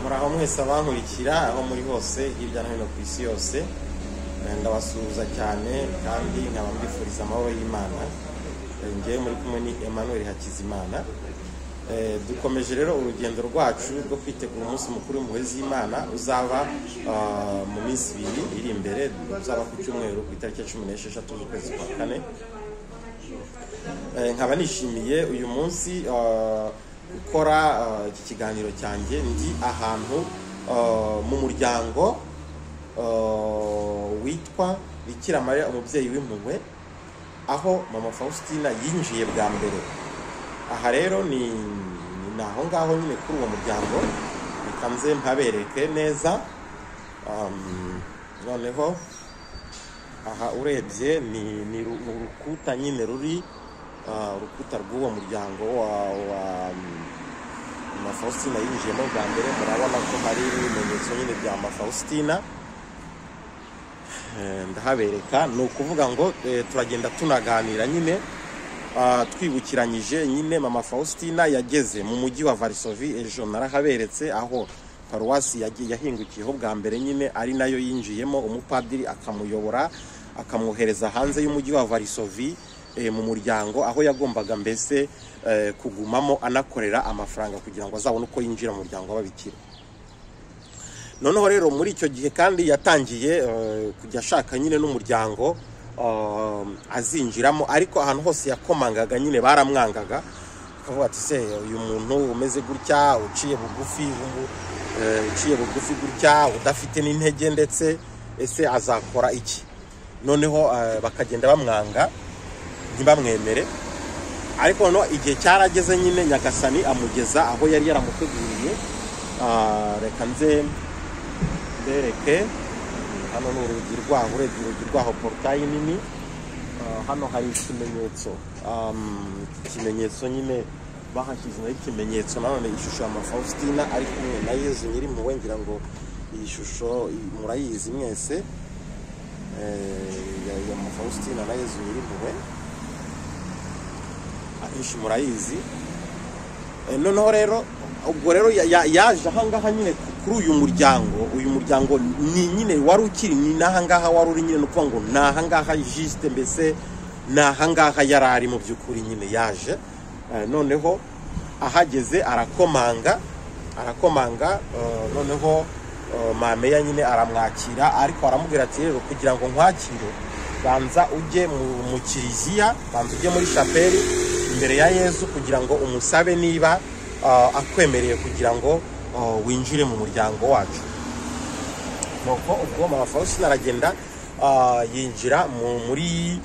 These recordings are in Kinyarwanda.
Muraho mwese abankurikira aho muri hose hirya no hino ku isi yose, ndabasuhuza cyane kandi nkaba mbifuriza amahoro y'Imana. Ngewe muri kumwe ni Emmanuel Hakizimana. Dukomeje rero urugendo rwacu rwo kwitegura umunsi mukuru w'impuhwe z'Imana uzaba mu minsi ibiri iri imbere, uzaba ku cyumweru ku itariki ya 16 z'ukwezi kwa kane. Nkaba nishimiye uyu munsi gukora iki kiganiro cyanjye. Ndi ahantu mu muryango witwa Bikira Mariya umubyeyi w'impuhwe, aho Mama Faustina yinjiye bwa mbere. Aha rero ni aho ngaho nyine kuri uwo muryango, reka nze mpabereke neza. Noneho aha urebye ni urukuta nyine ruri urukuta rw'uwo muryango wa Mama Faustina yinjiyemo bwa mbere. Murabona ko hari ibimenyetso nyine bya Mama Faustina, ndahabereka. Ni ukuvuga ngo turagenda tunaganira nyine twibukiranyije nyine Mama Faustina yageze mu mujyi wa Varsovie ejo narahaberetse, aho paruwasi yahingukiyeho bwa mbere nyine, ari nayo yinjiyemo, umupadiri akamuyobora akamwohereza hanze y'umujyi wa Varsovie mu muryango aho yagombaga mbese kugumamo anakorera amafaranga kugira ngo azabone uko yinjira mu muryango w'ababikira. Noneho rero muri icyo gihe kandi yatangiye kujya ashaka nyine n'umuryango azinjiramo, ariko ahantu hose yakomangaga nyine baramwangaga, akavuga ati se uyu muntu umeze gutya, uciye bugufi, uciye bugufi gutya, udafite n'intege ndetse, ese azakora iki? Noneho bakagenda bamwanga ntibamwemere. Ariko noneho igihe cyarageze nyine Nyagasani amugeza aho yari yaramuteguriye. Reka nze mbereke. Hano ni urugi rwaho, urebye urugi rwaho portayi nini. Hano hari ikimenyetso, ikimenyetso nyine bahashyize nayo ikimenyetso nanone ishusho ya Mama Faustina ari kumwe na Yezu Nyirimpuhwe. Ngira ngo iyi shusho murayizi mwese, ya Mama Faustina na Yezu Nyirimpuhwe, abenshi murayizi. Noneho rero ubwo rero yaje ahangaha nyine kuri uyu muryango. Uyu muryango ni nyine wari ukiri ni n'ahangaha wari uri nyine, ni ukuvuga ngo ni ahangaha juste, mbese ni ahangaha yari ari mu by'ukuri nyine yaje. Noneho ahageze arakomanga, noneho mameya nyine aramwakira, ariko aramubwira ati rero kugira ngo nkwakire banza ujye mu kiliziya, banza ujye muri chapelle imbere ya Yezu kugira ngo umusabe niba akwemereye kugira ngo winjire mu muryango wacu. Nuko ubwo Mama Faustina aragenda yinjira muri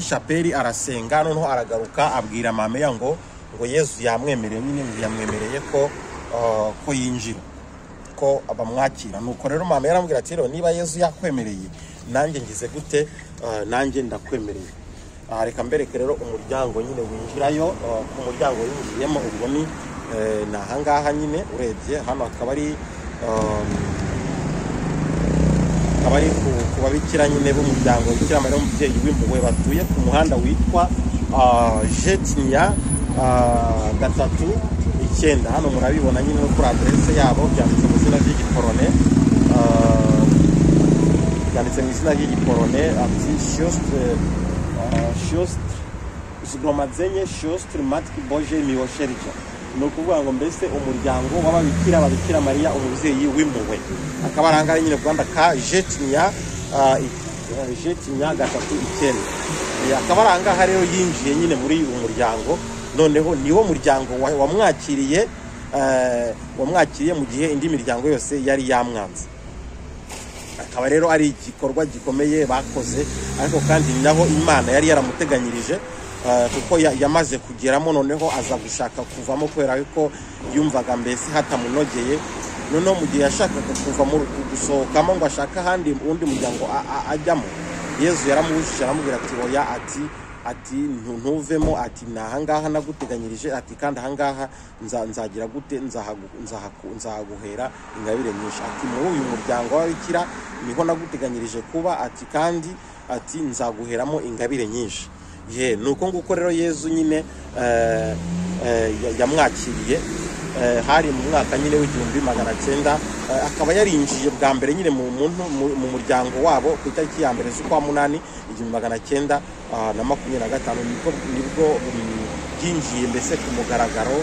chapelle arasenga. Noneho aragaruka abwira mameya ngo Yezu yamwemereye nyine, yamwemereye ko yinjira, ko abamwakira. Nuko rero mama yaramubwira ati rero niba Yezu yakwemereye nanjye ngize gute, nanjye ndakwemereye. Reka mbereke rero umuryango nyine winjirayo. Ku muryango winjiyemo ubwo ni ahangaha nyine urebye hano akaba ari ku babikira nyine b'umuryango Bikira Mariya umubyeyi w'impuhwe batuye ku muhanda witwa Jetinya 39. Hano murabibona nyine no kuri adresse yabo byanditse mu izina ry'igiporone, byanditse mu izina ry'igiporone ati siostre zgromadzenie siostr Matki Bożej Miłosierdzia. Ni ukuvuga ngo mbese umuryango w'ababikira babikira Mariya umubyeyi w'impuhwe, akaba arangara nyine Rwanda ka Jetinya 39. Akaba arangaha rero yinjiye nyine muri uyu muryango. Noneho niwo muryango wamwakiriye, wamwakiriye mu gihe indi miryango yose yari yamwanze. Akaba rero ari igikorwa gikomeye bakoze, ariko kandi naho Imana yari yaramuteganyirije, kuko yamaze kugeramo. Noneho aza gushaka kuvamo kubera ko yumvaga mbese hatamunogeye. Noneho mu gihe yashakaga kuva mu gusohokamo ngo ashaka ahandi undi muryango ajyamo, Yezu yaramubujije aramubwira ati oya, ati ntuvemo, ati ni ahangaha naguteganyirije, ati kandi ahangaha nzagira gute, nzahaguhera ingabire nyinshi. Ati muri uyu muryango w'ababikira Niho naguteganyirije kuba, ati kandi ati nzaguheramo ingabire nyinshi. Ye, nuko nguko rero Yezu nyine yamwakiriye. Hari mu mwaka nyine w'1900, akaba yarinjiye bwa mbere nyine mu muryango wabo ku itariki ya 1 z'ukwa 8 1925, nibwo byinjiye mbese ku mugaragaro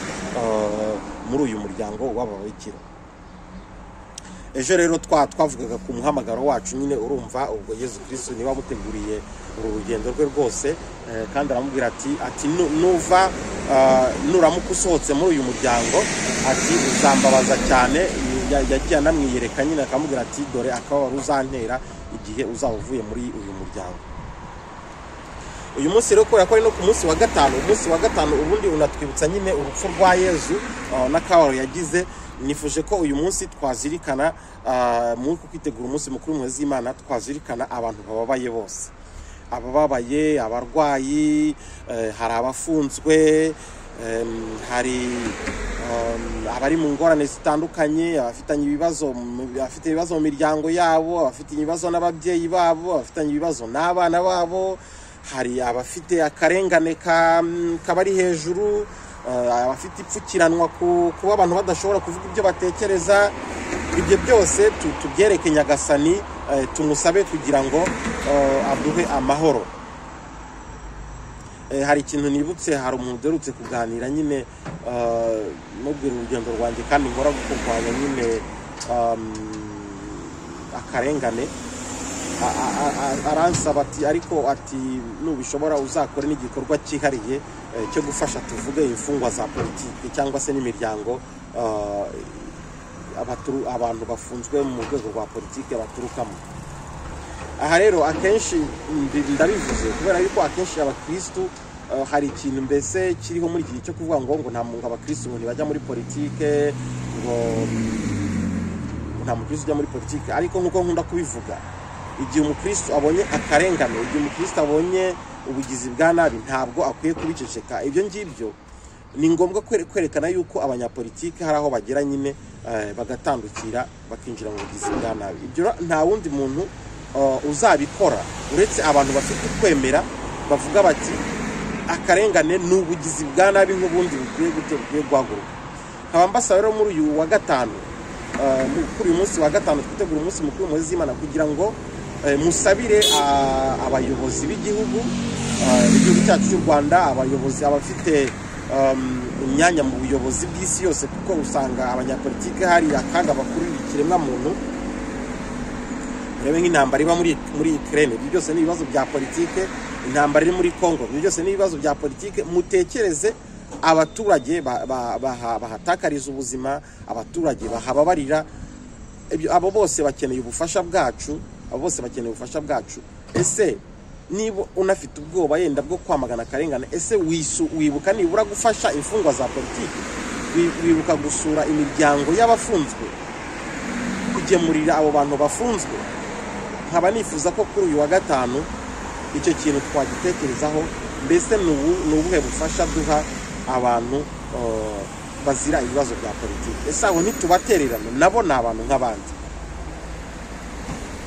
muri uyu muryango w'ababikira. Ejo rero twavugaga ku muhamagaro wacu nyine, urumva ubwo Yezu Kristo niwe wamuteguriye uru rugendo rwe rwose, kandi aramubwira ati nuva nuramuka usohotse muri uyu muryango, ati uzambabaza cyane. Yagiye anamwiyereka nyine, akamubwira ati dore akababaro uzantera igihe uzaba uvuye muri uyu muryango. Uyu munsi rero kubera ko ari no ku munsi wa 5, umunsi wa 5 ubundi unatwibutsa nyine urupfu rwa Yezu n'akababaro yagize. Nifuje ko uyu munsi twazirikana, muri kwitegura umunsi mukuru w'impuhwe z'Imana, twazirikana abantu bababaye bose, abababaye, abarwayi, hari abafunzwe, hari abari mu ngorane zitandukanye, abafitanye ibibazo, abafite ibibazo mu miryango yabo, abafite ibibazo n'ababyeyi babo, abafitanye ibibazo n'abana babo, hari abafite akarengane kabari hejuru, abafite ipfukiranwa kuba abantu badashobora kuvuga ibyo batekereza. Ibyo byose tubyereke Nyagasani, tumusabe kugira ngo aduhe amahoro. Hari ikintu nibutse, hari umuntu uderutse kuganira nyine, mubwira urugendo rwanjye kandi nkora kurwanya nyine akarengane. Aransaba ati ariko ati nubishobora uzakore n'igikorwa cyihariye cyo gufasha tuvuge imfungwa za politiki cyangwa se n'imiryango abantu bafunzwe mu rwego rwa politiki baturukamo. Aha rero akenshi ndabivuze kubera yuko akenshi abakristu hari ikintu mbese kiriho muri iki cyo kuvuga ngo nta muntu abakristu ngo ntibajya muri politike, ngo nta mukristu ujya muri politike. Ariko nkuko nkunda kubivuga, igihe umukristu abonye akarengane, igihe umukristu abonye ubugizi bwa nabi, ntabwo akwiye kubiceceka. Ibyo ngibyo ni ngombwa kwerekana yuko abanyapolitike hari aho bagera nyine bagatandukira bakinjira mu bugizi bwa nabi. Ibyo nta wundi muntu uzabikora uretse abantu bafite ukwemera, bavuga bati akarengane ni ubugizi bwa nabi nk'ubundi bukwiye bukwiye guhaguruka. Nkaba mbasaba rero muri uyu wa 5, kuri uyu munsi wa 5 twitegura umunsi mukuru w'impuhwe z'Imana, kugira ngo musabire abayobozi b'igihugu, igihugu cyacu cy'u Rwanda, abayobozi abafite imyanya mu buyobozi bw'isi yose, kuko usanga abanyapolitike hari akaga bakurira ikiremwa muntu. Urebe nk'intambara iba muri Ukraine, ibyo byose ni ibibazo bya politike. Intambara iri muri Congo, ibyo byose ni ibibazo bya politike. Mutekereze abaturage bahatakariza ubuzima, abaturage bahababarira, abo bose bakeneye ubufasha bwacu, abo bose bakeneye ubufasha bwacu. Ese niba unafite ubwoba yenda bwo kwamagana akarengane, ese wibuka nibura gufasha imfungwa za politiki, wibuka gusura imiryango y'abafunzwe, kugemurira abo bantu bafunzwe? Nkaba nifuza ko kuri uyu wa 5 icyo kintu twagitekerezaho, mbese ni ubuhe bufasha duha abantu bazira ibibazo bya politiki? Ese aho ntitubatererana? Nabo ni abantu nk'abandi.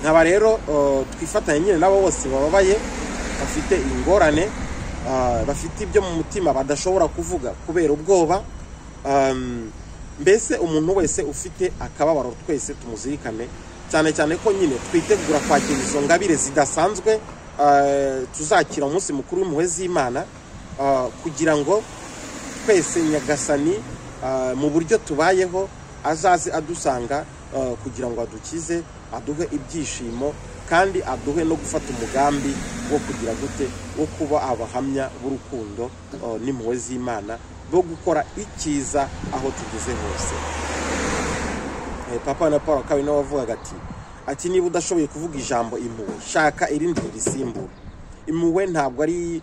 Nkaba rero twifatanye nyine nabo bose bababaye, bafite ingorane, bafite ibyo mu mutima badashobora kuvuga kubera ubwoba. Mbese umuntu wese ufite akababaro twese tumuzirikane, cyane cyane ko nyine twitegura kwakira izo ngabire zidasanzwe tuzakira umunsi mukuru w'impuhwe z'Imana, kugira ngo twese Nyagasani mu buryo tubayeho azaze adusanga, kugira ngo adukize, aduhe ibyishimo, kandi aduhe no gufata umugambi wo kugira gute, wo kuba abahamya b'urukundo n'impuhwe z'Imana, bo gukora icyiza aho tugeze hose. Papa na Paul kabiri nawe wavugaga ati niba udashoboye kuvuga ijambo impuhwe, shaka irindi risimbura. Impuhwe ntabwo ari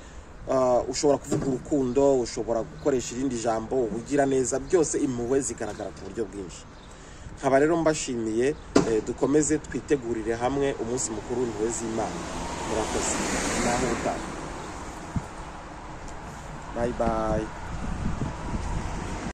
ushobora kuvuga urukundo, ushobora gukoresha irindi jambo, ubugira neza, byose impuhwe zigaragara ku buryo bwinshi. Nkaba rero mbashimiye, dukomeze twitegurire hamwe umunsi mukuru w'impuhwe z'Imana. Murakoze, naho ubutaha. Bye bye.